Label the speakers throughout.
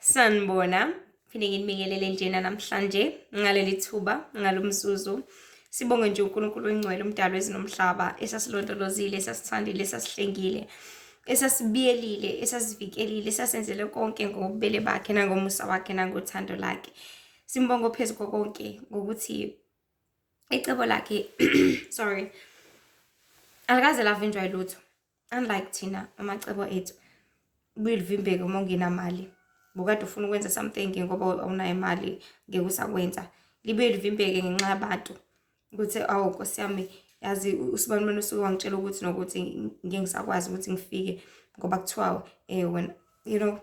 Speaker 1: Sanibona, phinde nginibingelele njena namhlanje ngaleli thuba, ngalomzuzu. Sibonge nje uNkulunkulu oyingcwele, umdali wezinomhlaba, esasilondolozile, esasithandile, esasihlengile, esasibiyelile, esasivikelile, esasenzele konke ngobubele bakhe nangomusa wakhe nangothando lakhe. Simbonga phezu konke ngokuthi icebo lakhe, sorry, alikaze lavinjwa yilutho. Unlike thina, amacebo ethu buye livimbeke uma ungenamali. Bukade ufuna ukwenza something, ngoba awunayo imali ngeke usakwenza. Libuye livimbeke ngenxa yabantu, ukuthi awu nkosi yami, yazi usibanibani usuke wangitshela ukuthi nokuthi ngeke ngisakwazi ukuthi ngifike ngoba kuthiwa wena,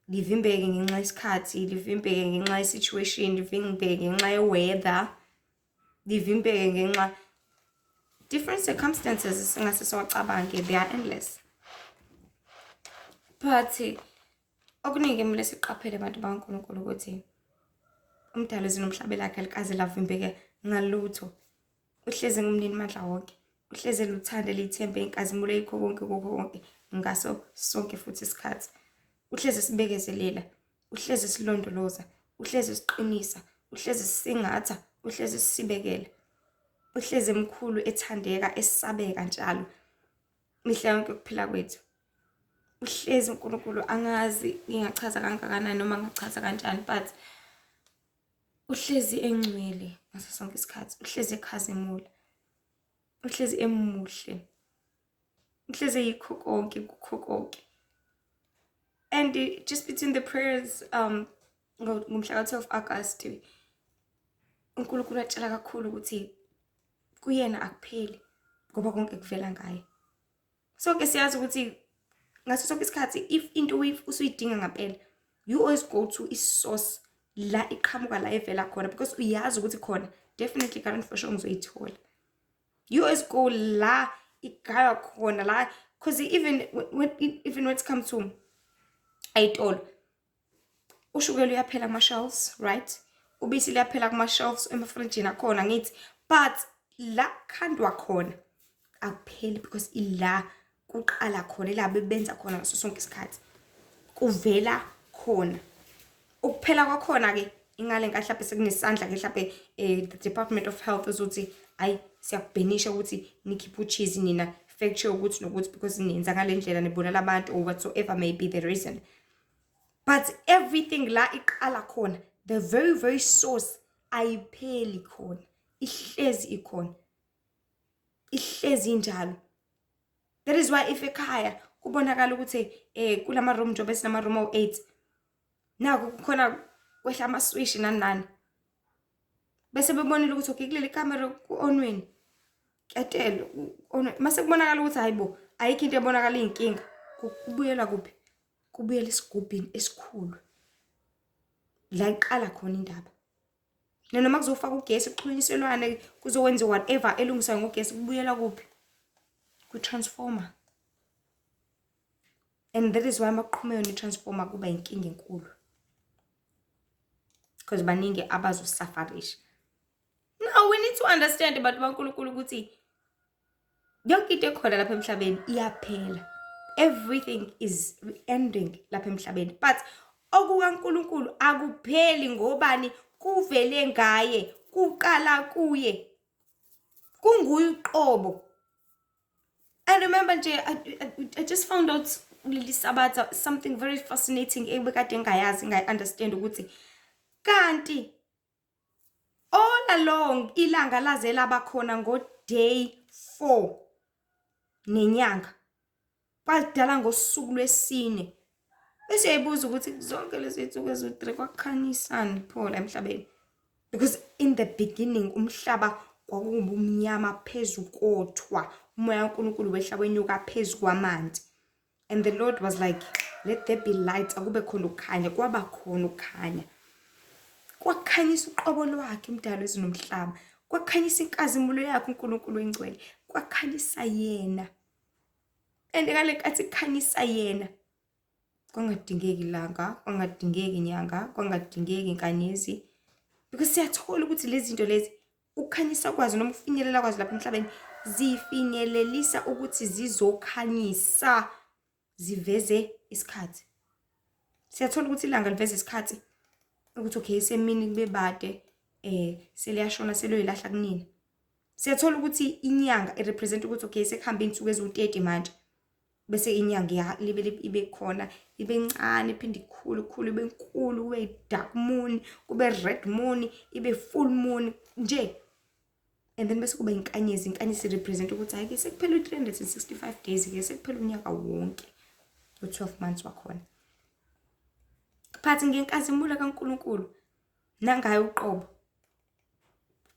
Speaker 1: livimbeke ngenxa yesikhathi, livimbeke ngenxa ye-situation, livimbeke ngenxa ye-weather, livimbeke ngenxa different circumstances singase siwacabange. They are endless. But okuningi kumele siqaphele, abantu bakaNkulunkulu, ukuthi umdali wezinomhlaba lakhe alikaze lavimbeke ngalutho. Uhlezi ngumnini mandla wonke, uhlezi eluthando, eliyithembe, inkazimulo yikho konke kukho konke ngaso sonke futhi isikhathi. Uhlezi sibekezelela, uhlezi silondoloza, uhlezi siqinisa, uhlezi sisingatha, uhlezi sisibekela, uhlezi emkhulu, ethandeka, esabeka njalo mihla yonke ukuphila kwethu. Uhlezi uNkulunkulu, angazi ngingachaza kangakanani noma ngingachaza kanjani, but uhlezi engcwele ngaso sonke isikhathi, uhlezi ekhazimula, uhlezi emuhle, uhlezi eyikho konke kukho konke. And just between the prayers ngomhla ka-12 August, uNkulunkulu atshela kakhulu ukuthi kuyena akupheli ngoba konke kuvela ngaye. Sonke siyazi ukuthi ngaso sonke isikhathi if into usuyidinga ngampela, you always go to i-source la iqhamuka, la evela khona, because uyazi ukuthi khona definitely, current for sure ngizoyithola. You always go la igaywa khona la, because even when it comes to ey'tolo, ushukela uyaphela kuma-shelves, right? Ubisi liyaphela kuma-shelves, emafrijini akhona ngithi, but la khandwa khona akupheli, because ila kuqala khona, ila bebenza khona ngaso sonke isikhathi, kuvela khona. Ukuphela kwakhona-ke ingale nkathi hlampe sekunesandla-ke hlampe the Department of Health uzothi, "Hayi, siyakubhenisha ukuthi nikhiphe u-cheese nina factory ukuthi nokuthi, because nenza ngale ndlela nibulala abantu," or whatsoever may be the reason. But everything la iqala khona, the very very source, ayipheli khona, ihlezi ikhona, ihlezi injalo. That is why if ekhaya kubonakala ukuthi kulama room, njengoba sinama room awu-8, naku kukhona kwehla amaswishi nani nani, bese bebonile ukuthi okay, kuleli kamera ku-onweni ketele, mase kubonakala ukuthi hayibo, ayikho into ebonakala iyinkinga, kubuyelwa kuphi? Kubuyela esigubhini esikhulu la iqala khona indaba. Noma kuzofaka ugesi, kuxhunyiselwane, kuzokwenziwa whatever elungiswa ngogesi, kubuyela kuphi? Kwi-transformer. And that is why makuqhume yona i-transformer kuba inkinga enkulu, because baningi abazosafarisha. Now we need to understand, bantu baNkulunkulu, ukuthi yonke into ekhona lapha emhlabeni iyaphela. Everything is ending lapha emhlabeni, but okukaNkulunkulu akupheli. Ngobani? Kuvele ngaye, kuqala kuye, kunguye uqobo. I remember nje I just found out kuleli Sabatha something very fascinating ebekade ngingayazi, ngayi-understand ukuthi kanti all along ilanga laze laba khona ngo-day 4, nenyanga kwadala ngosuku lwesine. Bese uyayibuza ukuthi zonke lezi zinsuku eziwu-3 kwakukhanyisani pho la emhlabeni? Because in the beginning umhlaba kwakuwubumnyama phezu kothwa, umoya kaNkulunkulu wehla wenyuka phezu kwamanzi, and the Lord was like, "Let there be light." Akube khona ukukhanya. Kwaba khona ukukhanya. Kwakhanyisa uqobo lwakhe umdali wezulu nomhlaba, kwakhanyisa inkazimulo yakhe uNkulunkulu engcwele, kwakhanyisa yena. And ngale nkathi kukhanyisa yena, kwangadingeki ilanga, kwangadingeki inyanga, kwangadingeki inkanyezi, because siyathola ukuthi lezi zinto lezi, ukukhanyisa kwazo noma ukufinyelela kwazo lapha emhlabeni, zifinyelelisa ukuthi zizokhanyisa, ziveze isikhathi. Siyathola ukuthi ilanga liveza isikhathi ukuthi okay, semini kube bade, seliyashona, seloyilahla kunina. Siyathola ukuthi inyanga i-represent ukuthi okay, sekuhambe iy'nsuku eziwu-30 manje, bese inyanga libe ibe khona, ibe ncane, iphinde ikhulu khulu, ibe nkulu, kube dark moon, kube red moon, ibe full moon nje. And then bese kuba inkanyezi. Inkanyezi represent ukuthi hayi ke, sekuphela u-365 days ke, sekuphela unyaka wonke, u-12 months wakhona. But ngenkazimulo kaNkulunkulu nangayo uqobo,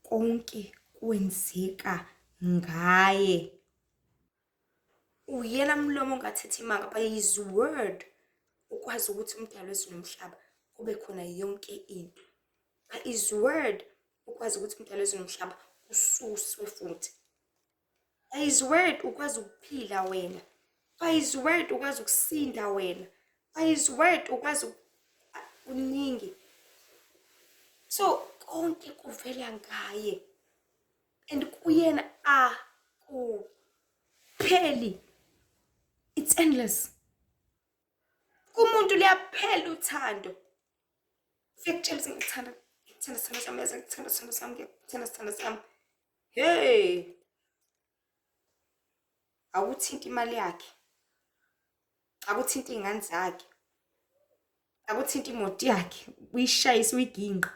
Speaker 1: konke kwenzeka ngaye. Uyena mlomo ongathethi imanga. By his word ukwazi ukuthi umdalo wezulu nomhlaba kube khona yonke into. By his word ukwazi ukuthi umdalo wezulu nomhlaba ususwe futhi. By his word ukwazi ukuphila wena. By his word ukwazi ukusinda wena. By his word ukwazi kuningi. So konke kuvela ngaye and kuyena akupheli. It's endless. Kumuntu liyaphela uthando. Fike kutshela ukuthi ngikuthanda, ngikuthanda sithando sami, yazi ngikuthanda sithando sami, ngikuthanda sithando sami. Hey, akuthinti imali yakhe, akuthinti iy'ngane zakhe, akuthinti imoto yakhe, uyishayise, uyiginqe,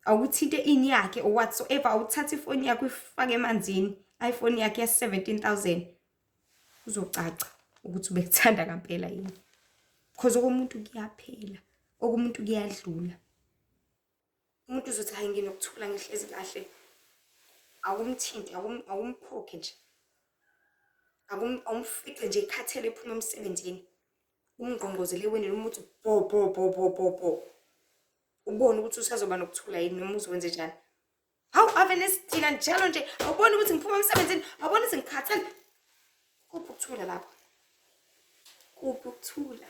Speaker 1: awukuthinte ini yakhe or whatsoever, awuthathe ifoni yakhe uyifake emanzini, iPhone yakhe ya-17,000, kuzocaca ukuthi ubekuthanda ngempela yini. Because okomuntu kuyaphela, okumuntu kuyadlula. Umuntu uzothi, "Hayi, nginokuthula, ngihlezi kahle." Akumthinti, awumphokhe nje, awumfice nje ekhathele ephuma emsebenzini, umngqongqozele ewindini, umuthi bo bo bo bo bo bo, ubone ukuthi usazoba nokuthula yini noma uzokwenze njani. Hawu, ave nesidina njalo nje, awuboni ukuthi ngiphuma emsebenzini? Awuboni ukuthi ngikhathele? Kuphi ukuthula lapho? Kuphi ukuthula?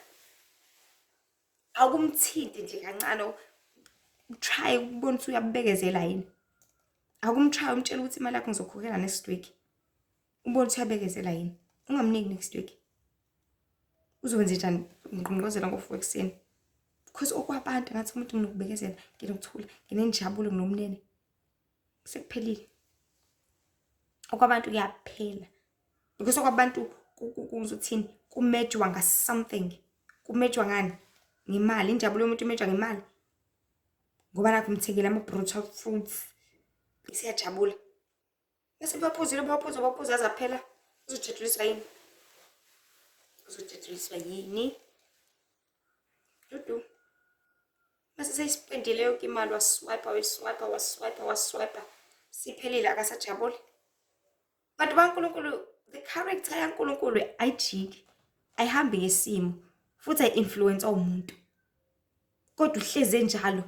Speaker 1: Akumthinti nje kancane, try ukubona ukuthi uyakubekezela yini. Akum-try umtshela ukuthi imali yakho ngizokhokhela next week, ubone ukuthi uyabekezela yini. Ungamniki next week, uzokwenza njani? Ngqongqozela ngo-4 ekuseni. Because okwabantu ngathi umuntu nginokubekezela, nginokuthula, nginenjabulo, nginomnene, sekuphelile. Okwabantu kuyaphela because okwabantu kuzothini? Ku-measure-wa nga-something. Ku-measure-wa ngani? Ngemali. Injabulo yomuntu i-measure-wa ngemali, ngoba nakho umthengele ama-brutal fruits, siyajabula. Bese baphuzile, baphuza, baphuza, aze aphela. Uzojabuliswa yini? Uzojabuliswa yini? Dudu. Mase seyi-spend-ile yonke imali, wa-swipe, wa-swipe, wa-swipe, wa-swipe, siphelile, akasajabuli. Bantu baNkulunkulu, the character yaNkulunkulu ayijiki, ayihambi ngesimo, futhi ayi-influence umuntu, kodwa uhlezi enjalo.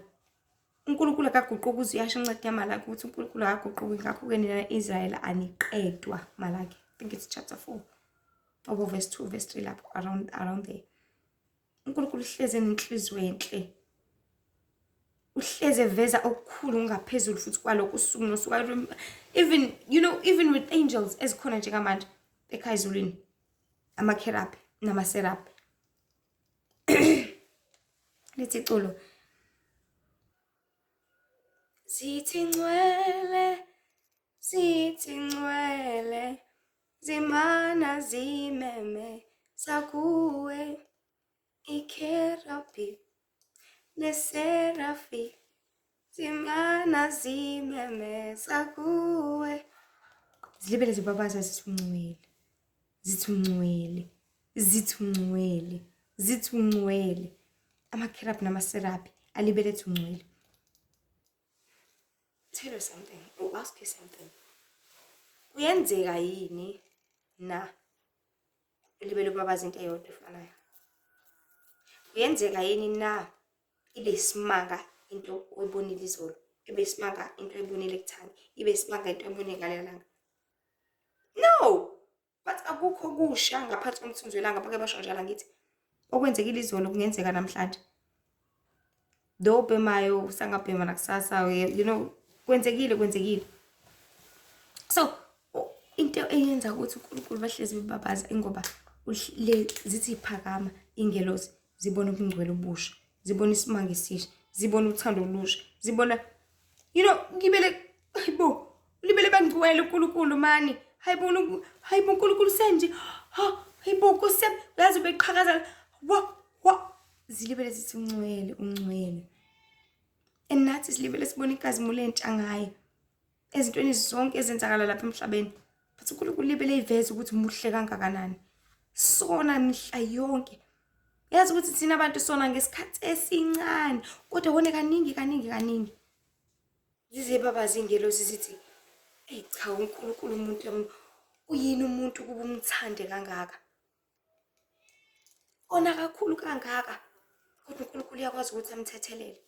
Speaker 1: UNkulunkulu akaguquki. Uze uyasho incwadi yaMalaki ukuthi uNkulunkulu akaguquki. Ngakho-ke nina Israyeli aniqedwa. Malaki, I think it's chapter 4 obo verse 2, verse 3 lapho, around there. UNkulunkulu uhlezi enenhliziyo enhle, uhlezi eveza okukhulu ngaphezulu futhi kwalokho usuku nosuku. Even you know even with angels ezikhona njengamanje ekhaya ezulwini, amakherubhi namaseraphi, lithi iculo, "Sithi ngcwele, sithi ngcwele, zimana zimeme sakuwe, ikherubhi neserafi zimana zimemeza kuwe." Zilibele zibabaza, zithi ungcwele, zithi ungcwele, zithi ungcwele, zithi ungcwele. Amakherubhi namaseraphi alibele ethi ungcwele. Tell you something or ask you something: kuyenzeka yini na ulibele ubabaza into eyodwa efanayo? Kuyenzeka yini na ibe isimanga into oyibonile izolo, ibe isimanga into oyibonile kuthangi, ibe isimanga into oyibonile ngalela langa? No, but akukho kusha ngaphansi komthunzi welanga. Bake basho njalo, angithi? Okwenzekile izolo kungenzeka namhlanje, lo obhemayo usangabhema nakusasa. Kwenzekile, kwenzekile. So into eyenza ukuthi uNkulunkulu bahlezi bebabaza ingoba le zithi phakama ingelosi. Zibona ubungcwele obusha, zibona isimanga esisha, zibona uthando olusha, zibona you know ngibele hayibo libele bangcwele uNkulunkulu mani. Hayibo hayibo uNkulunkulu senje. Ha hayibo Nkosi yami uyazi beqhakaza wa wa zilibele zithi ungcwele ungcwele. And nathi silibele sibona inkazimulo entsha ngaye ezintweni zonke ezenzakala lapha emhlabeni. But uNkulunkulu libele iveze ukuthi muhle kangakanani. Sona mihla yonke. Yazi ukuthi thina abantu sona ngesikhathi esincane kodwa wone kaningi kaningi kaningi. Zize babazi ingelosi zithi eyi cha uNkulunkulu umuntu uyini umuntu ukuba umthande kangaka. Ona kakhulu kangaka kodwa uNkulunkulu uyakwazi ukuthi amthethelele.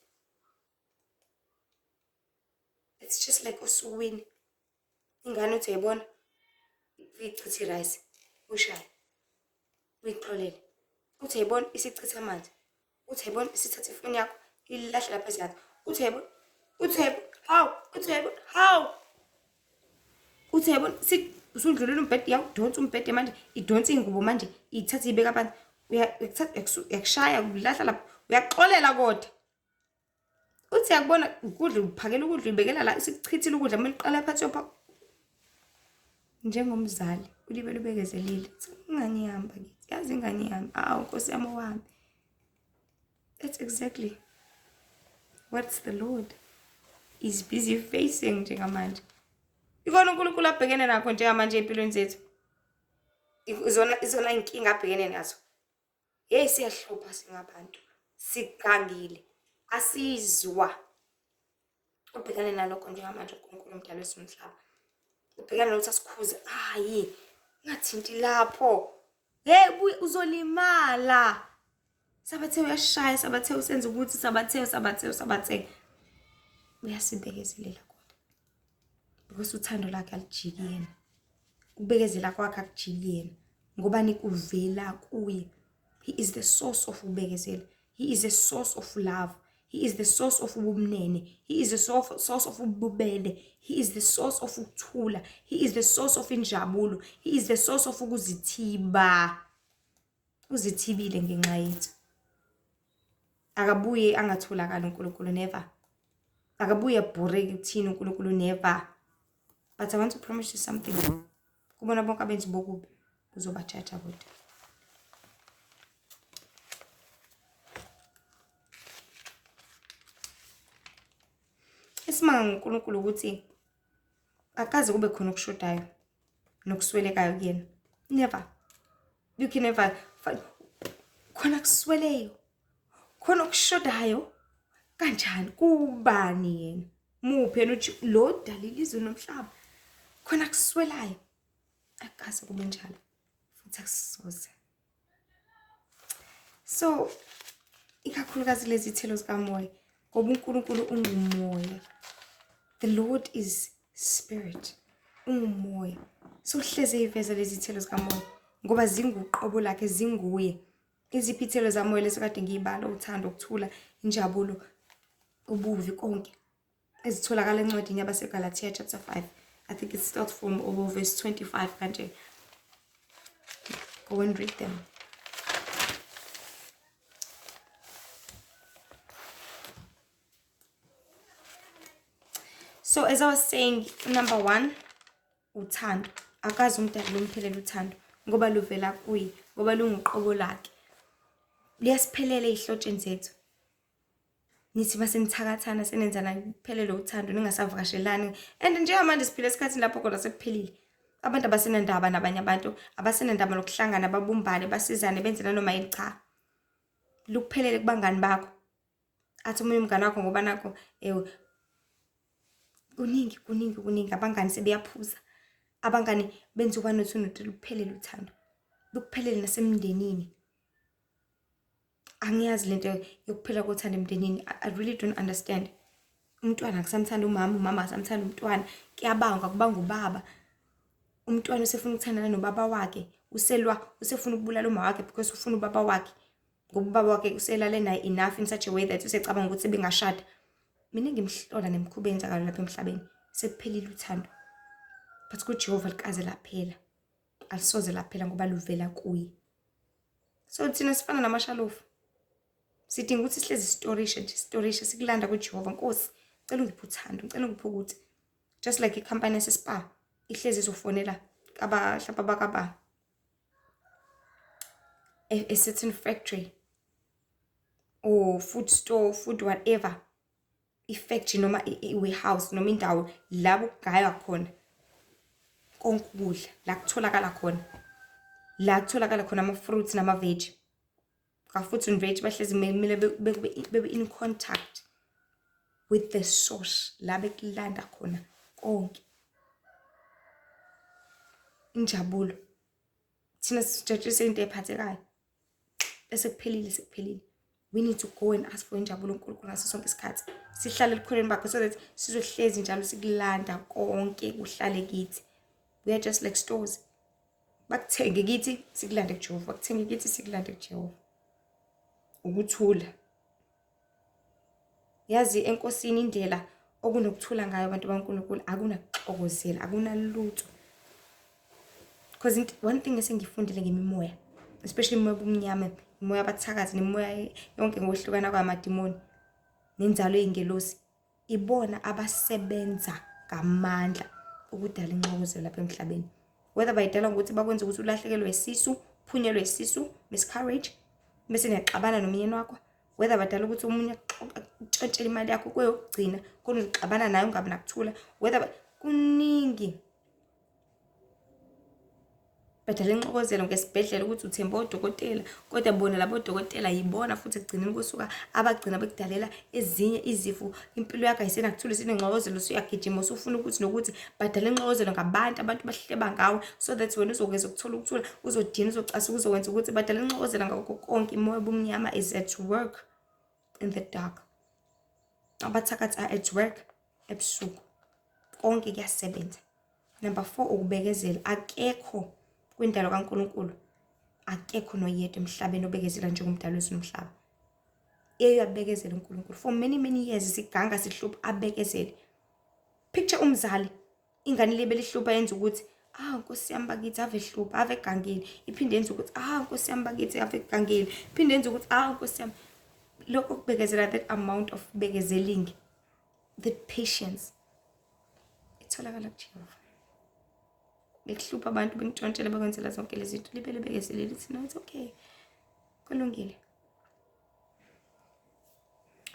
Speaker 1: It's just like osukwini ingane uthi uyayibona ichitha i-rice ushaye uyixolele uthi uyayibona isichitha amanzi uthi uyayibona isithatha ifoni yakho ilahle lapha ezansi uthi uyayibona uthi uyayibona hawu uthi uyayibona hawu uthi uyayibona usundlulela umbhede iyawudonsa umbhede manje idonsa iy'ngubo manje iyithatha iyibeka phansi uyakushaya ulahla lapha uyaxolela kodwa uthi yakubona ukudla uphakela ukudla uyibekela la isikuchithile ukudla kumele uqale phansi uyopha njengomzali ulibele ubekezelile ingane yami bakithi yazi ingane yami awu nkosi yami owami that's exactly what the Lord is busy facing njengamanje ikona uNkulunkulu abhekene nakho njengamanje empilweni zethu izona izona inkinga abhekene nazo. Hey siyahlupha singabantu. Sigangile. Asizwa. Ubhekane nalokho njengamanje uNkulunkulu umdali wezulu nomhlaba. Ubhekane nokuthi asikhuze. Hayi, ungathinti lapho. Hey buye uzolimala. Sabathe uyashaya, sabathe usenza ukuthi, sabathe, sabathe, sabathe. Uyasibekezelela kodwa. Because uthando lakhe alijiki yena. Ukubekezela kwakhe akujiki yena. Ngobani kuvela kuye. He is the source of ukubekezela. He is the source of love. He is the source of ubumnene. He is the source of ububele. He is the source of ukuthula. He is the source of injabulo. He is the source of ukuzithiba. Uzithibile ngenxa yethu. Akabuye angatholakali uNkulunkulu never. Akabuye abhoreke kuthina uNkulunkulu never. But I want to promise you something. Kubona bonke abenzi bokubi uzobajaja kodwa. Isimanga ngoNkulunkulu ukuthi akaze kube khona okushodayo nokuswelekayo kuyena. Never. You can never find khona kusweleyo. Khona okushodayo kanjani kubani yena? Muphi yena uthi lo dalile izwe nomhlaba. Khona kuswelayo. Akaze kube njalo. Futhi akusoze. So ikakhulukazi lezi thelo zikamoya ngoba uNkulunkulu ungumoya. The Lord is spirit. Ungumoya. So hleze iveza lezi thelo zikamoya ngoba zinguqobo lakhe zinguye. Iziphi ithelo zamoya lesikade ngiyibala uthando, ukuthula, injabulo, ubuvi konke ezitholakala encwadini yabaseGalatia chapter 5. I think it starts from over verse 25 kanje. Go and read them. So as I was saying, number 1, uthando. Akazi umdali lumphelele uthando ngoba luvela kuye, ngoba lunguqobo lakhe. Liyasiphelela ey'hlotsheni zethu. Nithi mase nithakathana senenzana kuphelele uthando ningasavakashelani. And njengamanje siphila esikhathini lapho khona sekuphelile. Abantu abasenandaba nabanye abantu, abasenandaba nokuhlangana babumbane, basizane benze nanoma yini cha. Lukuphelele kubangani bakho. Athi omunye umngane wakho ngoba nakho ewe kuningi kuningi kuningi abangani sebeyaphuza. Abangani benza u-one no-two no-three lukuphelele uthando. Lukuphelele nasemndenini. Angiyazi lento yokuphela kothando emndenini. I really don't understand. Umntwana akusamthanda umama, umama akasamthanda umntwana. Kuyabangwa kubanga ubaba. Umntwana usefuna ukuthandana nobaba wakhe, uselwa, usefuna ukubulala uma wakhe because ufuna ubaba wakhe. Ngoba ubaba wakhe uselale naye enough in such a way that usecabanga ukuthi sebengashada. Mina ngimhlola nemikhuba eyenzakala lapha emhlabeni. Sekuphelile uthando. But kuJehova likaze laphela. Alisoze laphela ngoba luvela kuye. So thina sifana namashalofu. Sidinga ukuthi sihlezi sitorishe nje, sitorishe sikulanda kuJehova. Nkosi, ngicela ungiphe uthando, ngicela ungiphe ukuthi just like ikhampani yase-Spar ihlezi izofonela kaba mhlawumbe abakaba a certain factory or food store, food whatever, i-factory noma i-warehouse noma indawo la kugaywa khona konke ukudla, la kutholakala khona, la kutholakala khona ama-fruits nama-veg. Ka-fruits and veg bahlezi kumele bebe in contact with the source la bekulanda khona konke. Injabulo thina sijatshise into ephathekayo bese kuphelile, sekuphelile. We need to go and ask for injabulo uNkulunkulu ngaso sonke isikhathi, sihlale ebukhoneni bakhe so that sizohlezi njalo sikulanda konke kuhlale kithi. We are just like stores, bakuthenge kithi sikulande kuJehova, bakuthenge kithi sikulande kuJehova. Ukuthula, yazi enkosini indlela okunokuthula ngayo abantu baNkulunkulu, akunakuxokozela, akunalutho. Because one thing esengifundile ngemimoya, especially imoya obumnyama, imoya abathakathi nemimoya yonke ngokwehlukana kwamadimoni nenzalo eyingelosi, ibona abasebenza ngamandla ukudala inxokozelo lapha emhlabeni. Whether bayidala ngokuthi bakwenze ukuthi ulahlekelwe isisu, uphunyelwe isisu, miscarriage, bese niyaxabana nomyeni wakho, whether badala ukuthi omunye akutshontshele imali yakho kweyokugcina khona uzoxabana naye ungabi nakuthula, whether kuningi badala inxokozelo ngesibhedlela ukuthi uthembe odokotela, kodwa bona labo dokotela yibona futhi ekugcineni kusuka abagcina bekudalela ezinye izifo. Impilo yakho ayisenakuthula, isinengxokozelo, usuyagijima usufuna ukuthi nokuthi. Badala inxokozelo ngabantu, abantu bahleba ngawe so that wena uzokwenza ukuthola ukuthula, uzodina, uzocasuka, uzokwenza ukuthi. Badala inxokozelo ngakho konke. Imoya obumnyama is at work in the dark, abathakathi are at work ebusuku, konke kuyasebenza. Number 4, ukubekezela. Akekho kwindalo kaNkulunkulu, akekho noyedwa emhlabeni obekezela njengomdali wezulu nomhlaba. Uyabekezela uNkulunkulu for many many years, siganga sihlupha, abekezele. Picture umzali, ingane libe lihlupha, yenza ukuthi ah Nkosi yami bakithi ave hlupha, ave egangile, iphinde yenza ukuthi ah Nkosi yami bakithi ave egangile, iphinde yenza ukuthi ah Nkosi yami. Lokho kubekezela, that amount of bekezeling, that patience itholakala kuJehova. Bekuhlupha abantu, benitshontshela, bekwenzela zonke lezi zinto, libe libekezelile, lithi no, it's okay, kulungile.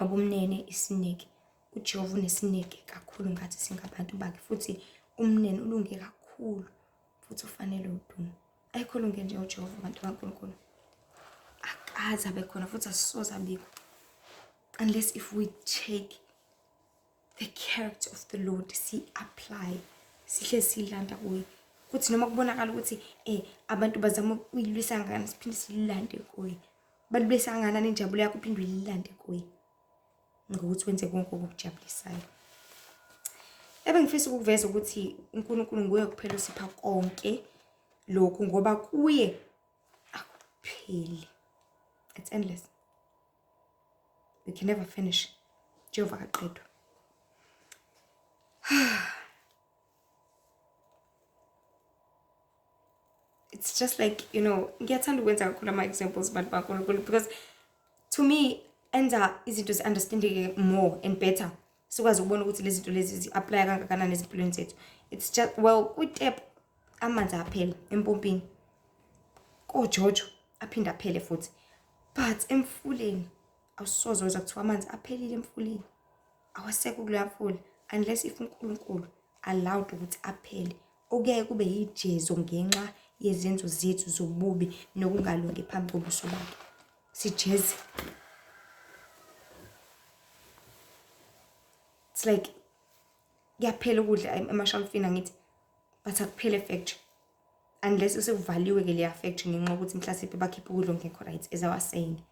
Speaker 1: Ubumnene, isineke. uJehova unesineke kakhulu ngathi singabantu bakhe, futhi umnene, ulunge kakhulu futhi ufanele udumo. Ayikho olunge nje uJehova, abantu kaNkulunkulu, akaze abe khona futhi asisoze abikho unless if we take the character of the Lord, si-apply, sihle siyilanda kuye. Kuthi noma kubonakala ukuthi abantu bazama ukuyilwisa kangakanani, siphinde sililande kuye. Balwisa kangakanani injabulo yakho, uphinde uyilande kuye ngokuthi wenze konke okukujabulisayo. Ebengifisa ukuveza ukuthi uNkulunkulu nguye kuphela osipha konke lokhu, ngoba kuye akupheli. It's endless, we can never finish. Jehova kaqedwa. It's just like, you know, ngiyathanda ukwenza kakhulu ama-examples, bantu baNkulunkulu, because to me enza izinto zi-understandeke more and better, sikwazi ukubona ukuthi lezi zinto lezi zi-applya kangakanani ezimpilweni zethu. It's just, well, kwitep amanzi aphela empompini, kojojo aphinde aphele futhi, but emfuleni awusoze wezwa kuthiwa amanzi aphelile emfuleni, awasekho kuleya mfula, unless if uNkulunkulu allowed ukuthi aphele, okuyaye kube yijezo ngenxa yezenzo zethu zobubi nokungalungi phambi kobuso bakhe. Sijeze. It's like kuyaphela ukudla emashalufini, angithi, but akuphele factory unless sekuvaliwe ke leya factory ngenxa yokuthi mhlasimpe bakhiphe ukudla okungekho right, as I was saying.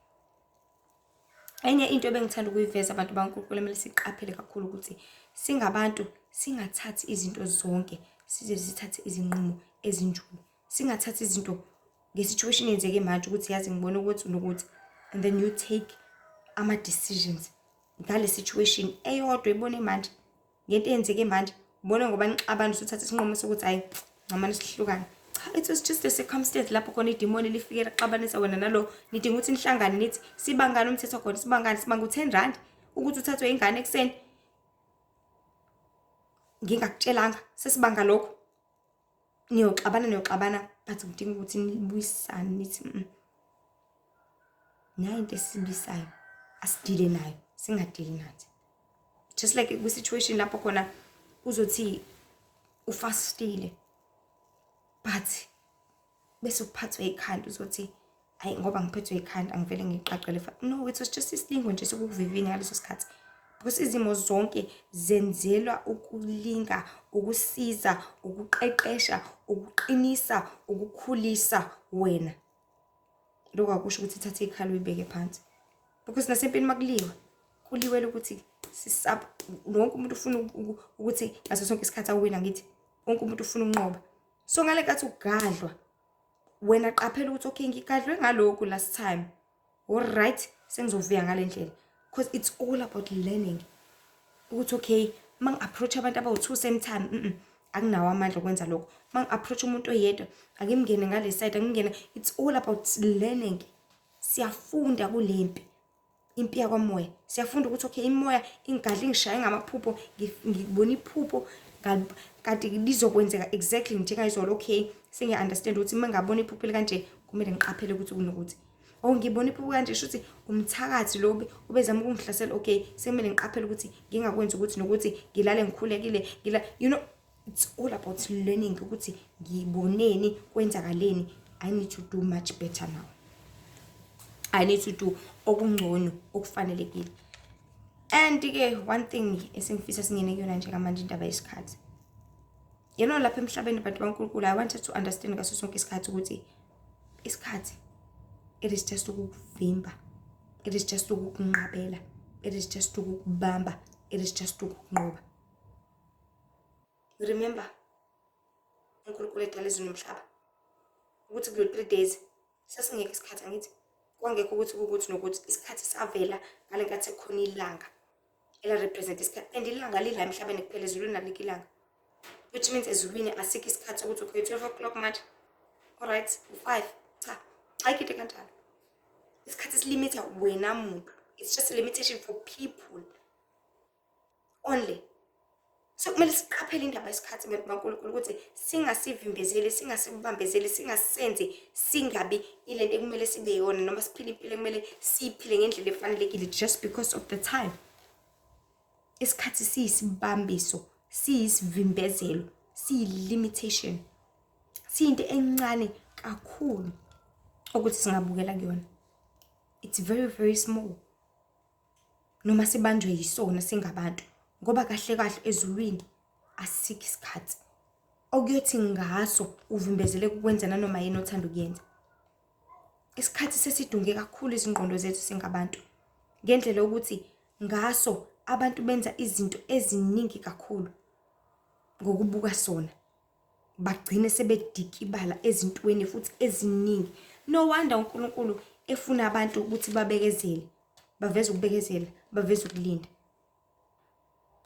Speaker 1: Enye into ebengithanda ukuyiveza, abantu baNkulunkulu, kumele siqaphele kakhulu ukuthi singabantu singathathi izinto zonke size sithathe izinqumo ezinjulu, singathathi izinto nge-situation eyenzeke manje ukuthi yazi ngibona ukuthi nokuthi, and then you take ama-decisions ngale situation eyodwa ibone manje, ngento eyenzeke manje, ubone ngoba nixabana usuthatha isinqumo sokuthi hayi ncamane sihlukane. Cha, it was just a circumstance lapho khona idimoni lifike laxabanisa wena nalo. Nidinga ukuthi nihlangane, nithi sibangane umthetho khona, sibangane, sibanga u-10 rand ukuthi uthathwe ingane ekuseni ngingakutshelanga. Sesibanga lokho, niyoxabana, niyoxabana, but kudinga ukuthi nibuyisane, nithi, nayi into esibisayo, asidile nayo, singadili nathi." Just like kwi-situation lapho khona uzothi ufastile, but bese uphathwe ikhanda, uzothi, "Hayi, ngoba ngiphethwe ikhanda, angivele ngiqaqele." No, it was just isilingo nje sokukuvivinya ngaleso sikhathi, because izimo zonke zenzelwa ukulinga, ukusiza, ukuqeqesha, ukuqinisa, ukukhulisa wena. Lokho akusho ukuthi ithathe ikhala uyibeke phansi, because nasempini makuliwa, kuliwela ukuthi sisab wonke umuntu ufuna ukuthi ngaso sonke isikhathi awina. Ngithi wonke umuntu ufuna ukunqoba. So ngale nkathi ugadlwa wena, qaphela ukuthi, "Okay, ngigadlwe ngalokhu last time. Alright, sengizovuya ngale ndlela," because it's all about learning ukuthi, okay, mangi-approach abantu abawu-two same time, akunawo amandla okwenza lokho. Mangi-approach umuntu oyedwa, akimngene ngale side, akimngene. It's all about learning. Siyafunda kule mpi, impi yakwamoya. Siyafunda ukuthi, okay, imoya ingadla ingishaye ngamaphupho, ngibona iphupho kanti lizokwenzeka exactly njengayizolo. Okay, sengiya-understand ukuthi uma ngabona iphupho elikanje, kumele ngiqaphele ukuthi kunokuthi, oh, ngibona iphupho kanje, shuthi umthakathi lo ubezama ukungihlasela. Okay, sekumele ngiqaphele ukuthi ngingakwenzi ukuthi nokuthi, ngilale ngikhulekile, ngila you know it's all about learning ukuthi ngiboneni, kwenzakaleni. I need to do much better now. I need to do okungcono, okufanelekile. And-ke one thing esengifisa singene kuyona njengamanje, indaba yesikhathi. Lapha emhlabeni, bantu baNkulunkulu, I wanted to understand ngaso sonke isikhathi ukuthi isikhathi, it is just ukukuvimba, it is just ukukunqabela, it is just ukukubamba, it is just ukukunqoba. Remember uNkulunkulu edala izulu nomhlaba, ukuthi kulo 3 days sasingekho isikhathi. Angithi kwangekho ukuthi kukuthi nokuthi isikhathi savela ngale nkathi kukhona ilanga ela-represent isikhathi, and ilanga lila emhlabeni kuphela, ezulwini alikho ilanga, which means ezulwini asikho isikhathi sokuthi, okay, 12 o'clock manje, alright, u-5. Cha, ayikho into kanjalo. Isikhathi silimitha wena muntu. It's just a limitation for people only. So kumele siqaphele indaba yesikhathi, bantu baNkulunkulu, ukuthi singasivimbezeli, singasibambezeli, singasenzi singabi ilento ekumele sibe yona, noma siphile impilo ekumele siyiphile ngendlela efanelekile just because of the time. Isikhathi siyisibambiso, siyisivimbezelo, siyi-limitation, siyinto encane kakhulu ukuthi singabukela kuyona. It's very, very small noma sibanjwe yisona singabantu, ngoba kahle kahle ezulwini asikho isikhathi okuyothi ngaso uvimbezeleke ukwenza nanoma yini othanda ukuyenza. Isikhathi sesidunge kakhulu izingqondo zethu singabantu, ngendlela yokuthi ngaso abantu benza izinto eziningi kakhulu ngokubuka sona, bagcine sebedikibala ezintweni futhi eziningi. No wonder uNkulunkulu efuna abantu ukuthi babekezele, baveze ukubekezela, baveze ukulinda,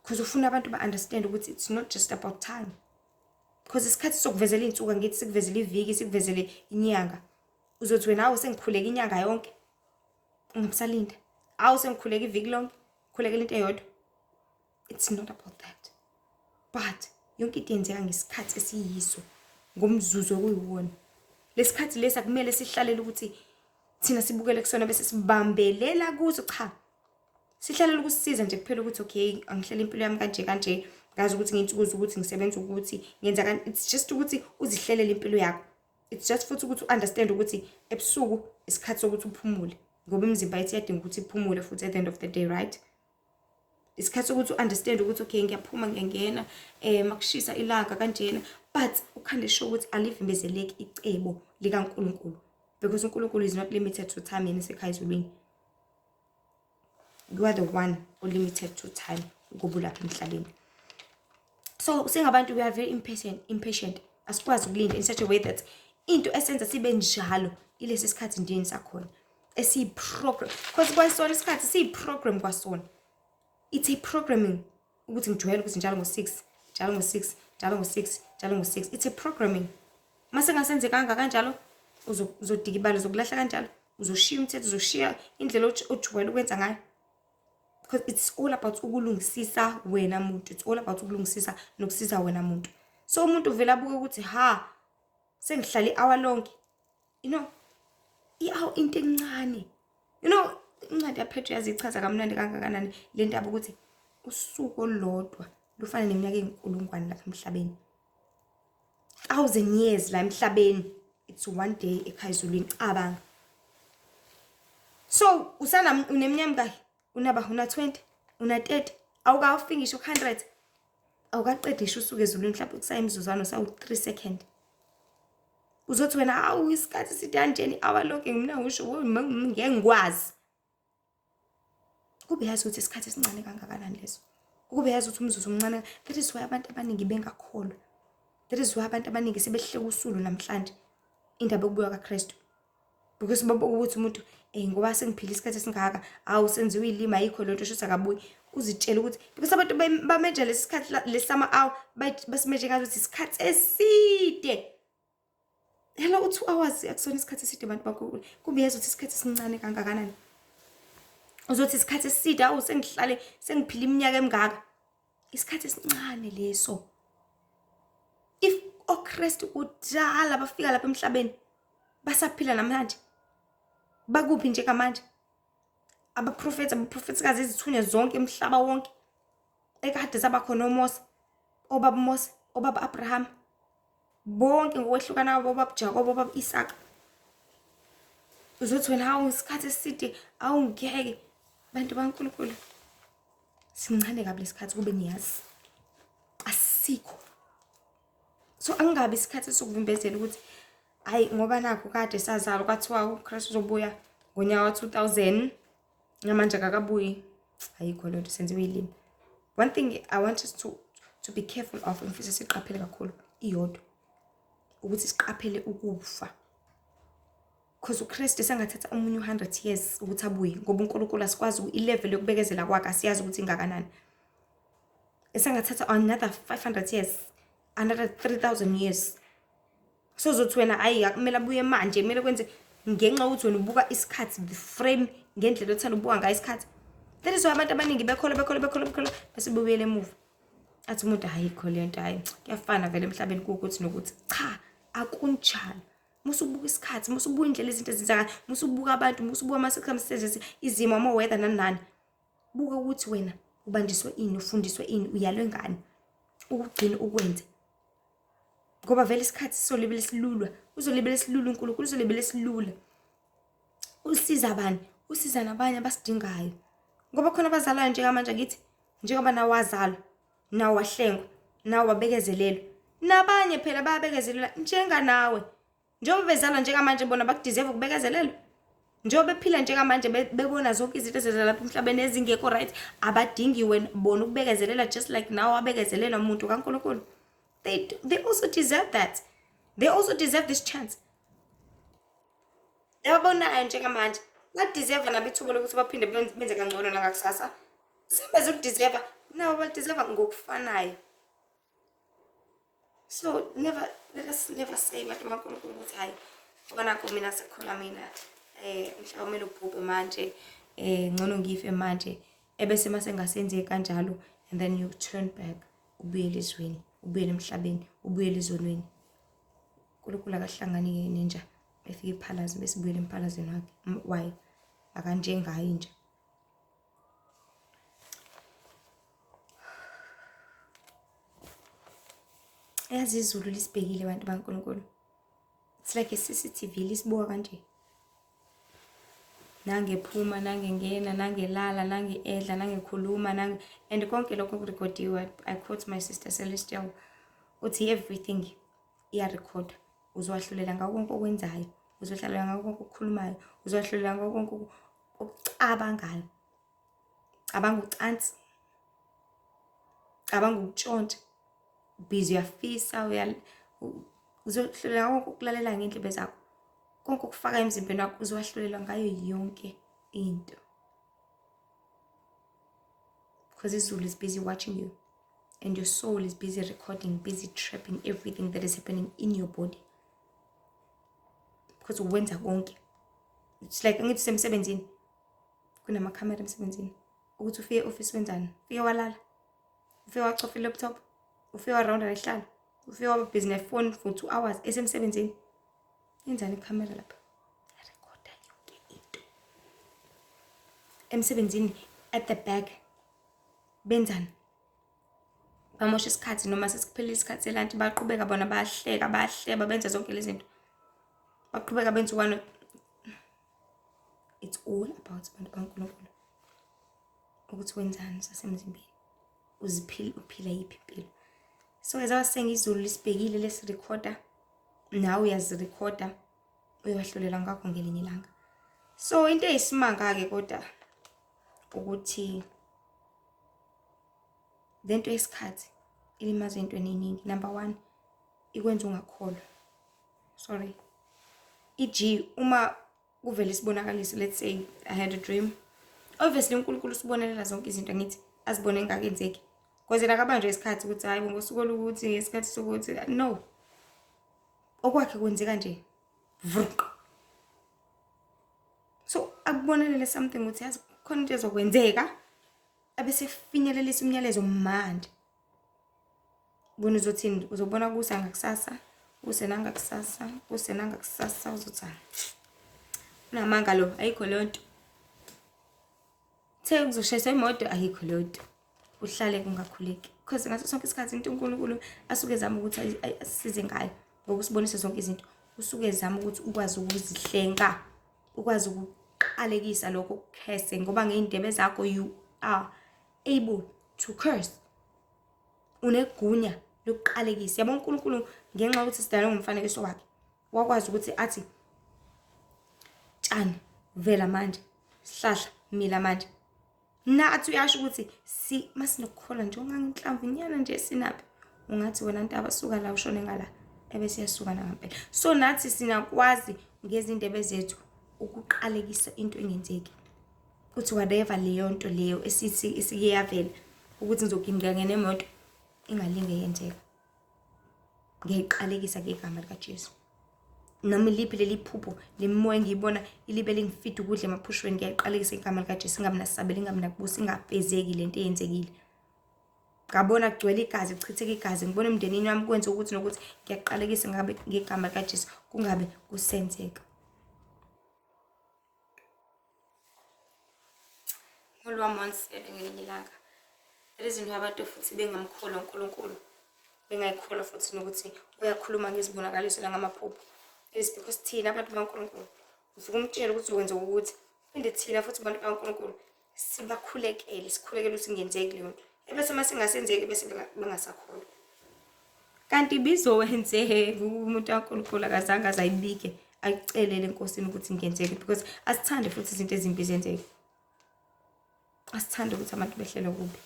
Speaker 1: because ufuna abantu ba-understand ukuthi it's not just about time, because isikhathi sokuvezela iy'nsuku, angithi sikuvezele iviki, sikuvezele inyanga, uzothi wena, "Awu, sengikhuleka inyanga yonke," ungabusalinda. "Awu, sengikhuleka iviki lonke, khulekela into eyodwa." It's not about that, but yonke into yenzeka ngesikhathi esiyiso, ngomzuzu okuyiwona. Lesikhathi lesi akumele sihlalele ukuthi thina sibukele kusona bese sibambelela kuso. Cha, sihlalela ukusisiza nje kuphela ukuthi, okay, angihlele impilo yami kanje kanje, ngazi ukuthi ngiyinsuku ukuthi ngisebenza, ukuthi ngenza kanje. It's just ukuthi uzihlelele impilo yakho. It's just futhi ukuthi u-understand ukuthi ebusuku isikhathi sokuthi uphumule, ngoba imizimba yethu iyadinga ukuthi iphumule futhi at the end of the day, right? Isikhathi sokuthi u-understand ukuthi, okay, ngiyaphuma, ngiyangena, makushisa ilanga kanjena, but ukhande sure ukuthi alivimbezeleki icebo likaNkulunkulu, because uNkulunkulu is not limited to time. Yena esekhaya ezulwini. You are the one limited to time ngoba ulapha emhlabeni. So singabantu, we are very impatient, impatient. Asikwazi ukulinda in such a way that into esenza sibe njalo ilesi sikhathi nje sakhona esiyi-program, because kwasona isikhathi siyi-program kwasona. It's a programming ukuthi ngijwayele ukuthi njalo ngo-6, njalo ngo-6, njalo ngo-6, njalo ngo-6. It's a programming. Mase ngasenzekanga kanjalo, uzodikibala, uzokulahla kanjalo, uzoshiya umthetho, uzoshiya indlela ojwayele ukwenza ngayo. Because it's all about ukulungisisa wena muntu, it's all about ukulungisisa nokusiza wena muntu. So umuntu uvele abuke ukuthi ha, sengihlale i-hour lonke, you know, i-hour into encane, you know. Incwadi yaPetro yazi ichaza kamnandi kangakanani le ndaba, ukuthi usuku olulodwa lufana neminyaka eyinkulungwane lapha emhlabeni. 1000 years la emhlabeni, it's one day ekhaya ezulwini. Cabanga. So usana uneminyaka mingaki? Unaba una 20, una 30, awukafiki ngisho 100, awukaqedi ngisho usuku ezulwini, mhlawumbe kusayimizuzwana sawu 3 second. Uzothi wena awu isikhathi sithi kanjeni, hour lonke mina ngisho ngeke ngikwazi. Kube yazi ukuthi isikhathi esincane kangakanani leso, ukube yazi ukuthi umzuzu omncane. That is why abantu abaningi bengakholwa, that is why abantu abaningi sebehleka usulu namhlanje indaba yokubuya kaKristu, because babuka ukuthi umuntu ngoba sengiphila isikhathi esingaka, awu senziwe ilima, ayikho lento, shuthi akabuyi. Uzitshela ukuthi because abantu ba-measure lesi sikhathi lesama hour, basi-measure ngathi ukuthi isikhathi eside. Hello, u-2 hours akusona isikhathi eside, bantu bakho. Kube yazi ukuthi isikhathi esincane kangakanani. Uzothi isikhathi eside, awu sengihlale sengiphila iminyaka emingaka. Isikhathi esincane leso. If oKristu kudala bafika lapha emhlabeni, basaphila namhlanje, bakuphi njengamanje? Abaprofethi, abaprofethikazi, izithunywa zonke emhlaba wonke ekade sabakhona, oMose, obaba Mose, obaba Abraham, bonke ngokwehlukana kwabo, obaba Jakob, obaba Isaka. Uzothi wena hawu isikhathi eside, awungeke. Bantu baNkulunkulu, sincane kabi lesikhathi, kube niyazi asikho. So angingabi isikhathi sokuvimbezela ukuthi hayi ngoba nakho kade sazalwa kwathiwa uKristu uzobuya ngonyaka wa-2000, namanje akakabuyi. Ayikho lento, senziwe ilimi. One thing I want us to be careful of, ngifisa siqaphele kakhulu, iyodwa, ukuthi siqaphele ukufa, because uKristu sengathatha omunye u-100 years ukuthi abuye, ngoba uNkulunkulu asikwazi i-level yokubekezela kwakhe, asiyazi ukuthi ingakanani. Esengathatha another 500 years, another 3000 years. So uzothi wena hayi akumele abuye manje, kumele kwenze ngenxa yokuthi wena ubuka isikhathi, the frame, ngendlela othanda ubuka ngayo isikhathi. That is why abantu abaningi bekholwa, bekholwa, bekholwa, bekholwa, bese bebuyela emuva, athi umuntu ayikho le nto, hayi kuyafana vele emhlabeni, kuwukuthi nokuthi. Cha, akunjalo. Musubuka isikhathi, musubuka indlela izinto ezenzakayo, musubuka abantu, musubuka ama-circumstances, izimo, ama-weather, nani nani. Buka ukuthi wena ubanjiswe ini, ufundiswe ini, uyalwe ngani, ukugcina ukwenze, ngoba vele isikhathi sizolibele silulwa, uzolibele silula uNkulunkulu, uzolibele silula. Usiza bani? Usiza nabanye abasidingayo, ngoba khona abazalwayo njengamanje. Angithi njengoba nawe wazalwa, nawe wahlengwa, nawe wabekezelelwa, nabanye phela bayabekezelelwa njenganawe. Njengoba bezalwa njengamanje, bona baku-deserve ukubekezelelwa. Njengoba bephila njengamanje, bebona zonke izinto ezenzeka lapha emhlabeni ezingekho right, abadingi wena bona ukubekezelela just like nawe wabekezelelwa, muntu kaNkulunkulu? They also deserve that, they also deserve this chance. Ababonayo njengamanje ba-deserve nabo ithuba lokuthi baphinde benze kangcono nangakusasa. Sebezoku-deserve, nabo ba-deserve ngokufanayo. So never, let us never say, bantu baNkulunkulu, ukuthi hayi ngoba nakho mina sekhona mina mhlawumbe kumele ubhubhe manje, ngcono ngife manje, ebese mase ngasenzeki kanjalo, and then you turn back, ubuyele ezweni, ubuyele emhlabeni, ubuyele ezonweni. uNkulunkulu akahlangani nenja efika iphalazi bese ibuyele emphalazweni wakhe wayo, akanjengayo inja. Yazi izulu lisibhekile, bantu baNkulunkulu. It's like a CCTV, lisibuka kanje, nangephuma, nangengena, nangelala, nange-edla, nangekhuluma, nange and konke lokho kurekhodiwe. I quote my sister Celestial, uthi everything iyarekhoda. Uzowahlulela ngako konke okwenzayo, uzohlalela ngako konke okukhulumayo, uzohlulela ngako konke okucabangayo. Cabanga ucansi, cabanga ukutshontsha, busy uyafisa, uzohlulela konke okulalela ngey'ndlebe zakho, konke okufaka emzimbeni wakho, uzowahlulelwa ngayo yonke into, because izulu is busy watching you and your soul is busy recording, busy trapping everything that is happening in your body. Because wenza konke. It's like ngithi usemsebenzini, kunamakhamera emsebenzini, ukuthi ufike e-office wenzani, ufike walala, ufike wacofa i-laptop, ufike warawunda nesihlalo, ufike waba busy nefoni for 2 hours esemsebenzini. Yenzani ikhamera lapha? Yarekhoda yonke into. Emsebenzini at the back benzani? Bamosha isikhathi noma sesikuphelile isikhathi selantshi, baqhubeka bona bayahleka, bayahleba, benza zonke lezi zinto. Baqhubeka benza one. It's all about abantu baNkulunkulu. Ukuthi wenzani sasemzimbeni. Uziphila, uphila yiphi impilo. So as I was saying, izulu lisibhekile lesirekhoda, nawe uyazirekhoda, uyowahlulela ngakho ngelinye ilanga. So into eyisimanga-ke kodwa ukuthi lento yesikhathi ilimaza ey'ntweni ey'ningi. Number one, ikwenza ungakholwa. Sorry. E.g., uma kuvela isibonakaliso, let's say I had a dream. Obviously uNkulunkulu usibonelela zonke izinto, angithi azibone engakenzeki. Because yena akabanjwe isikhathi ukuthi hayi ngosuku olukuthi ngesikhathi sokuthi no. Okwakhe kwenzeka nje. Vrk. So akubonelele something ukuthi yazi khona into ezokwenzeka, abese finyelelisa umyalezo manje. Wena uzothini? Uzobona kusa ngakusasa, kuse nangakusasa, kuse nangakusasa, uzothi unamanga lo, ayikho leyo nto. Uthe kuzoshayiswa imoto, ayikho leyo nto. Uhlale kungakhuleki. Because ngaso sonke isikhathi into uNkulunkulu asuke ezama ukuthi asisize ngayo ngokusibonisa zonke izinto, usuke ezama ukuthi ukwazi ukuzihlenga, ukwazi ukuqalekisa lokho kukhese, ngoba ngey'ndebe zakho you are able to curse. Unegunya lokuqalekisa. Yabo uNkulunkulu ngenxa yokuthi sidalwe ngomfanekiso wakhe, wakwazi ukuthi athi tshani vela manje, sihlahla mila manje. Nathi uyasho ukuthi si masinokukholwa nje unganginhlamvu nyana nje sinaphi, ungathi wena ntaba suka la ushone ngala, ebese iyasuka nangampela. So nathi singakwazi ngezindebe zethu ukuqalekisa into engenzeki, ukuthi whatever leyo nto leyo esithi isike yavela ukuthi ngizogingqika ngenemoto ingalinge yenzeka, ngiyayiqalekisa ngegama likaJesu. Noma iliphi leli phupho lemimoya engiyibona ilibe lingifida ukudla emaphushweni, ngiyayiqalekisa igama likaJesu, ingabi nasabela, ingabi nakubusa, ingafezeki lento eyenzekile. Ngabona kugcwele igazi, kuchitheka igazi, ngibona emndenini wami kwenza ukuthi nokuthi, ngiyaqalekisa ngabe ngegama likaJesu kungabe kusenzeka. Ngolwami wansele ngelinye ilanga. Reason why abantu futhi bengamkholwa uNkulunkulu, bengayikholwa futhi nokuthi uyakhuluma ngezibonakaliso nangamaphupho, is because thina abantu bakaNkulunkulu ufike umtshele ukuthi wenza ukuthi, phinde thina futhi abantu bakaNkulunkulu sibakhulekele, sikhulekele ukuthi kungenzeki leyo nto, ebese uma singasenzeki bese bengasakholwa. Kanti bizowenzeka, umuntu kaNkulunkulu akazange aze ayibike, ayicelele enkosini ukuthi kungenzeke, because asithande futhi izinto ezimbi zenzeke, asithande ukuthi abantu behlele kubi,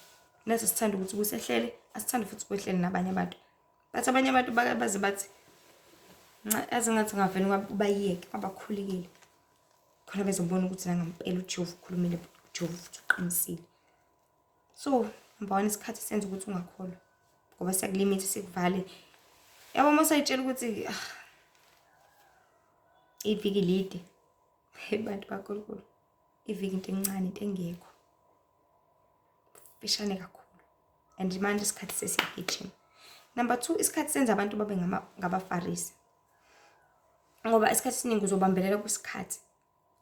Speaker 1: nathi sithanda ukuthi kusehlele, asithande futhi kwehlele nabanye abantu. But abanye abantu baze bathi yazi ngathi ngavele ubayeke abakhulekile khona bezobona ukuthi nangampela uJehova ukhulumile, uJehova futhi uqinisile. So number one, isikhathi senza ukuthi ungakholwa, ngoba siyakulimitha, sikuvale. Yabo uma usayitshela ukuthi iviki lide, bantu baNkulunkulu, iviki into encane, into engekho, fishane kakhulu, and manje isikhathi sesiyagijima. Number two, isikhathi senza abantu babe ngabafarisi, ngoba isikhathi esiningi uzobambelela kwisikhathi.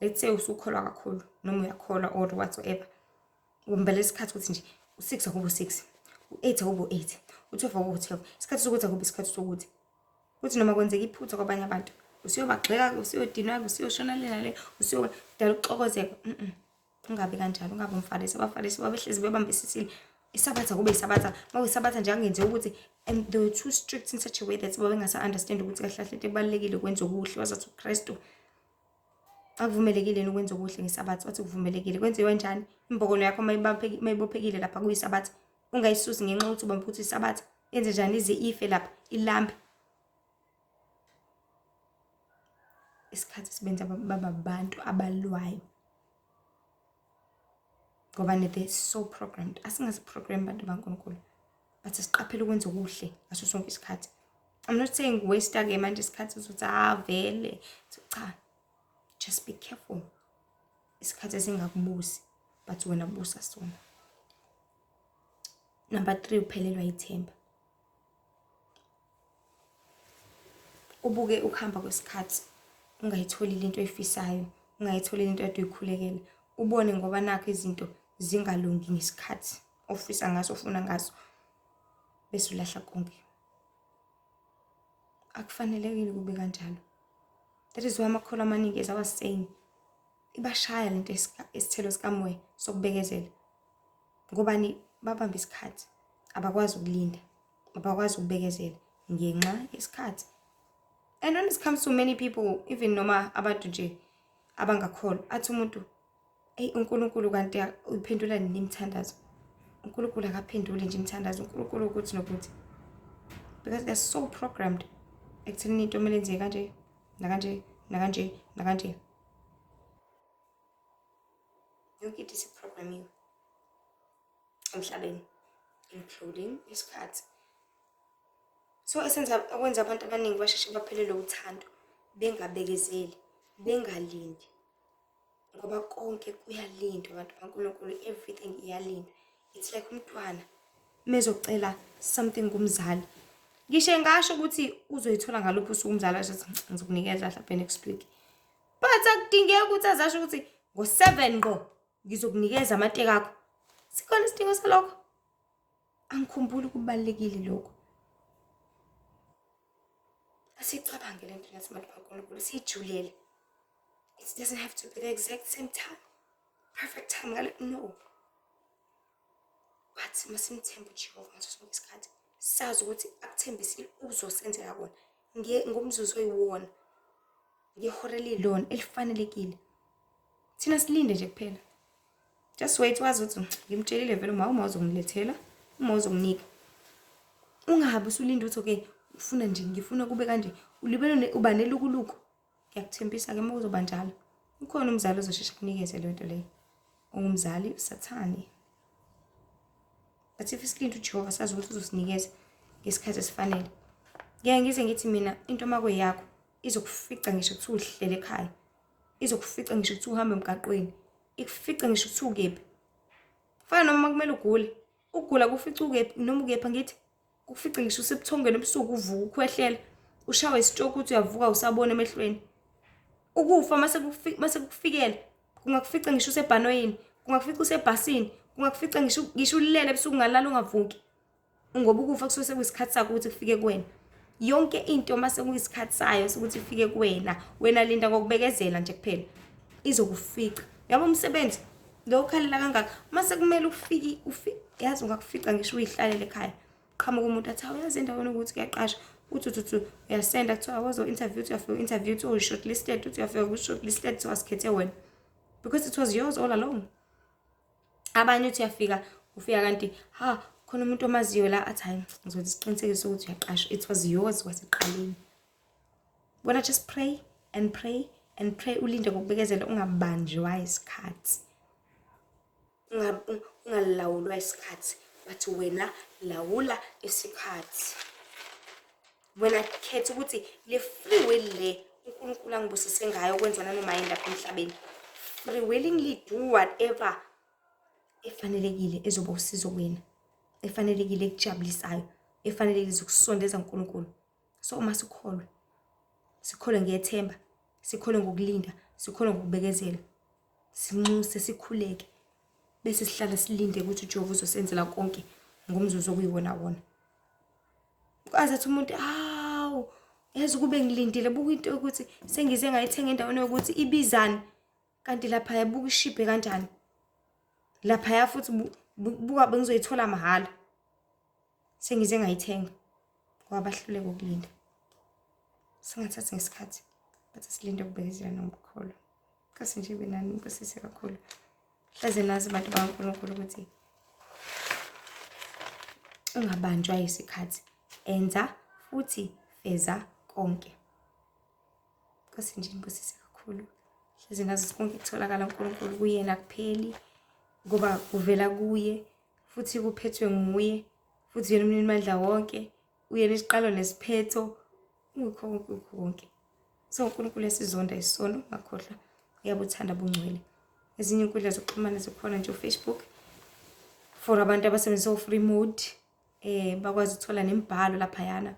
Speaker 1: Let's say usukholwa kakhulu noma uyakholwa or whatsoever, ubambelela isikhathi ukuthi nje u-6 akubo 6, u-8 akubo 8, u-12 akubo 12, isikhathi sokuthi akubo isikhathi sokuthi. Kuthi noma kwenzeka iphutha kwabanye abantu, usuyobagxeka, usuyodinwa, usuyoshona le nale, usuyodala ukuxokozeka. Ungabi kanjalo, ungabi umfarisi. Abafarisi babehlezi bebambisisile isabatha, kube isabatha, uma kuyisabatha nje angenziwa ukuthi, and they were too strict in such a way that babengasa-understand ukuthi kahle kahle into ebalulekile ukwenza okuhle. Wazathi uKristu, akuvumelekile ukwenza okuhle ngesabatha? Wathi kuvumelekile. Kwenziwe njani? Imbokolo yakho mayibophekile lapha kuyisabatha, ungayisusi ngenxa yokuthi ubambe ukuthi isabatha. Yenze njani ize ife lapha, ilambe? Isikhathi sibenza baba abantu abalwayo, ngoba they so programmed. Asingazi-program bantu baNkulunkulu, but siqaphele ukwenza okuhle ngaso sonke isikhathi. I'm not saying waste-ke manje isikhathi uzothi ah vele. Cha, just be careful. Isikhathi esingakubusi, but wena busa sona. Number 3, uphelelwa ithemba. Ubuke ukuhamba kwesikhathi ungayitholile into oyifisayo, ungayitholile into ekade uyikhulekela, ubone ngoba nakho izinto zingalungi ngesikhathi ofisa ngaso, ofuna ngaso, bese ulahla konke. Akufanelekile kube kanjalo. That is why amakholwa amaningi, as I was saying, ibashaya lento isithelo sikamoya sokubekezela. Ngobani? Babamba isikhathi, abakwazi ukulinda, abakwazi ukubekezela ngenxa yesikhathi. And when it comes to many people, even noma abantu nje abangakholwa, athi umuntu, eyi uNkulunkulu kanti uyiphendula nini imithandazo? uNkulunkulu akaphenduli nje imithandazo, uNkulunkulu ukuthi nokuthi. Because they're so programmed ekuthenini into kumele yenziwe kanje, nakanje, nakanje, nakanje. Yonke into isiprogramiwe emhlabeni, including isikhathi. So esenza okwenza abantu abaningi basheshe baphelelwe uthando, bengabekezeli, bengalindi. Ngoba konke kuyalindwa abantu baNkulunkulu, everything iyalindwa. It's like umntwana mezocela something kumzali. Ngisho engasho ukuthi uzoyithola ngaluphi usuku, umzali asho ukuthi ngizokunikeza mhlawumbe next week. But akudingeki ukuthi azasho ukuthi ngo-7 ngqo ngizokunikeza amateki akho. Sikhona isidingo salokho? Angikhumbuli kubalulekile lokho. Asicabange lento nathi bantu baNkulunkulu, siyijulele. It doesn't have to be the exact same time, perfect time ngale, no. But masimthembe uJehova ngaso sonke isikhathi, sazi ukuthi akuthembisile uzosenzela kona ngomzuzu oyiwona, ngehora elilona elifanelekile. Thina silinde nje kuphela. Just wait, wazi ukuthi ngimtshelile vele uma uzongilethela, uma uzonginika. Ungabe usulinda ukuthi okay, ufuna nje ngifuna kube kanje, ulibele uba nelukuluku. Ngiyakuthembisa-ke uma kuzoba njalo, ukhona umzali ozosheshe akunikeze leyo nto leyo. Ungumzali uSathane. But if isilinde uJehova, sazi ukuthi uzosinikeza ngesikhathi esifanele. Ngeke ngize ngithi mina into uma kuyakho izokufica ngisho kuthiwa uhlele ekhaya, izokufica ngisho kuthiwa uhamba emgaqweni, ikufice ngisho kuthiwa ukephi. Kufana noma kumele ugule, ukugula kufica ukephi noma ukephi, angithi kufice ngisho usebuthongweni ebusuku, uvuka ukhwehlela, ushawe istroke ukuthi uyavuka usabona emehlweni. Ukufa mase kufikela kungakufica ngisho usebhanoyini, kungakufica usebhasini, kungakufica ngisho ulele ebusuku ungalala ungavuki. Ngoba ukufa kusuke sekuyisikhathi sakho ukuthi kufike kuwena. Yonke into mase kuyisikhathi sayo sokuthi ifike kuwena, wena linda ngokubekezela nje kuphela, izokufica. Yabo umsebenzi lo ukhalela kangaka, mase kumele ufike, yazi ungakufica ngisho uyihlalele ekhaya. Qhamuka umuntu athi awuyazi endaweni ukuthi kuyaqasha, uthi uthi uyasenda, kuthiwa awazo interview, uthi uyafika interview, uthi uyi shortlisted, uthi uyafika ku shortlisted, kuthiwa sikhethe wena because it was yours all along. Abanye uthi uyafika, ufika kanti ha khona umuntu omaziyo la, athi hayi ngizothi isiqinisekiso ukuthi uyaqashwa, it was yours kwaseqaleni. Wena just pray and pray and pray, ulinde ngokubekezela, ungabanjwa isikhathi, ungalawulwa isikhathi, but wena lawula isikhathi. Wena khetha ukuthi le free will le uNkulunkulu angibusise ngayo kwenza nanoma yini lapha emhlabeni, free willingly do whatever efanelekile ezoba usizo kuwena, efanelekile ekujabulisayo, efanelekile izokusondeza kuNkulunkulu. So uma sikholwe, sikholwe ngethemba, sikholwe ngokulinda, sikholwe ngokubekezela, sinxuse, sikhuleke, bese sihlala silinde ukuthi uJehova uzosenzela konke ngomzuzu okuyiwona wona. Kwaze athi umuntu, hawu, yazi kube ngilindile, buka into yokuthi sengize ngayithenga endaweni yokuthi ibizani, kanti laphaya buka ishibhe kanjani, laphaya futhi buka bengizoyithola mahhala, sengize ngayithenga. Ngoba bahluleka ukulinda. Singathathi ngesikhathi, but silinde ukubekezela nokukholwa. Nkosi nje ibe nani, nibusise kakhulu. Hleze nazi bantu bakaNkulunkulu ukuthi ungabanjwa yisikhathi, enza futhi feza konke. Nkosi nje nibusise kakhulu. Hleze nazi konke kutholakala uNkulunkulu kuyena kupheli, ngoba kuvela kuye futhi kuphethwe nguye, futhi yena umninimandla wonke. Uyena isiqalo nesiphetho, ungikho konke kukho konke. So uNkulunkulu uyasizonda isono, ungakhohlwa, uyabuthanda bungcwele. Ezinye inkundla zokuxhumana zikhona nje, uFacebook for abantu abasebenzisa u-free mode, bakwazi ukuthola nemibhalo laphayana.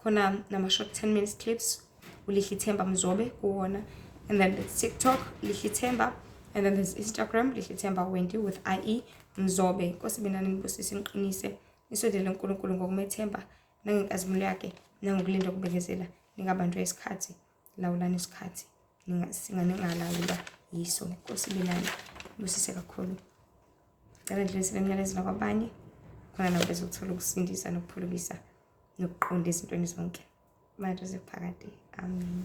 Speaker 1: Khona nama-short 10 minutes clips, uLihlithemba Mzobe kuwona. And then there's TikTok, Lihlithemba, and then there's Instagram, Lihlithemba Wendy with IE Mzobe. Nkosi binani, nibusise, niqinise, nisondele uNkulunkulu ngokumethemba nangenkazimulo yakhe nangokulinda ukubekezela. Ningabanjwa isikhathi, lawulani isikhathi, ningalawulwa yiso. Nkosi binani, nibusise kakhulu. Cela ndlulisele imiyalezo nakwabanye khona nabo bezothola ukusindisa nokuphulukisa nokuqonda ezintweni zonke manje kuphakade. Amen.